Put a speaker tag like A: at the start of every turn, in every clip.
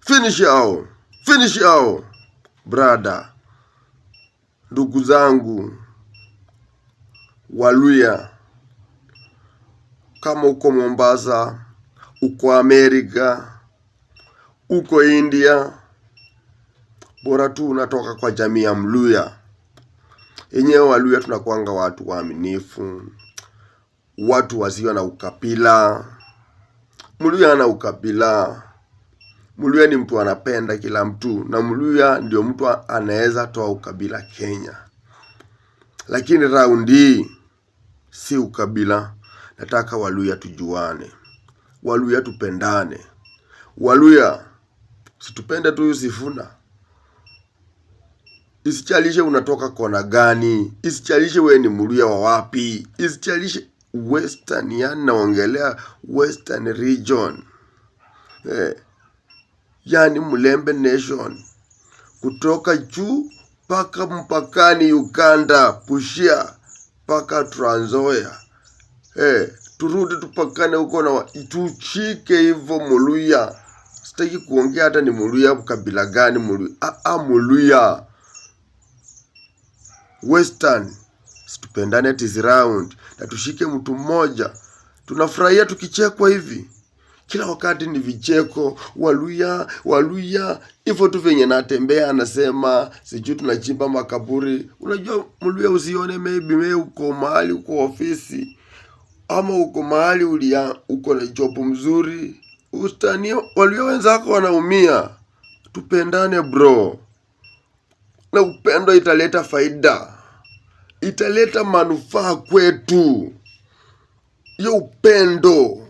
A: Finish yao, finish yao brother. Ndugu zangu Waluya, kama uko Mombasa, uko Amerika, uko India, bora tu unatoka kwa jamii ya Mluya. Yenyewe Waluya tunakuanga watu waaminifu, watu wasio na ukabila. Mluya ana ukabila. Mluya ni mtu anapenda kila mtu, na Mluya ndio mtu anaweza toa ukabila Kenya. Lakini raundi hii si ukabila. Nataka Waluya tujuane, Waluya tupendane, Waluya situpende tu Sifuna. Isichalishe unatoka kona gani, isichalishe we ni Mluya wa wapi, isichalishe Western, yani naongelea Western region, yani Mulembe Nation kutoka juu mpaka mpakani Uganda, Busia mpaka Trans Nzoia. Turudi tupakane huko na tuchike hivyo Muluya. Sitaki kuongea hata ni Muluya kabila gani Muluya. Ah, ah, Muluya. Western situpendane this round na tushike mtu mmoja. Tunafurahia tukichekwa hivi kila wakati ni vicheko, Waluya Waluya, hivyo tu venye natembea anasema sijui tunachimba makaburi. Unajua Mluya, usione maybe wewe uko mahali uko ofisi ama uko mahali ulia uko na job mzuri, ustani Waluya wenzako wanaumia. Tupendane bro, na upendo italeta faida, italeta manufaa kwetu. Hiyo upendo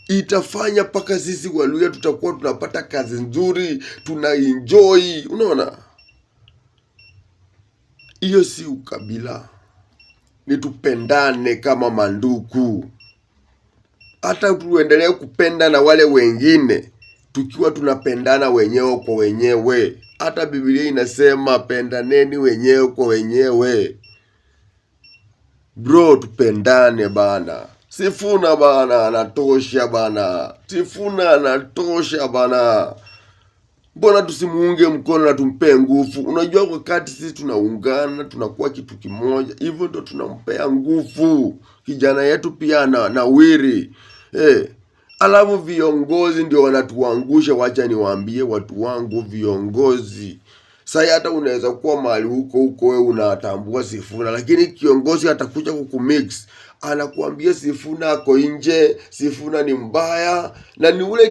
A: itafanya mpaka sisi Waluya tutakuwa tunapata kazi nzuri, tuna enjoy. Unaona, hiyo si ukabila, ni tupendane kama mandugu, hata tuendelee kupenda na wale wengine tukiwa tunapendana wenyewe kwa wenyewe. Hata Biblia inasema pendaneni wenyewe kwa wenyewe. Bro, tupendane bana. Sifuna bana, anatosha bana. Sifuna anatosha bana. Mbona tusimuunge mkono na tumpee nguvu? Unajua, wakati sisi tunaungana tunakuwa kitu kimoja, hivyo ndo tunampea nguvu kijana yetu pia na nawiri. Alafu viongozi ndio wanatuangusha. Wacha niwaambie watu wangu, viongozi sasa, hata unaweza kuwa mahali huko huko wewe unatambua Sifuna, lakini kiongozi atakuja kukumix, anakuambia Sifuna ako nje, Sifuna ni mbaya na ni ule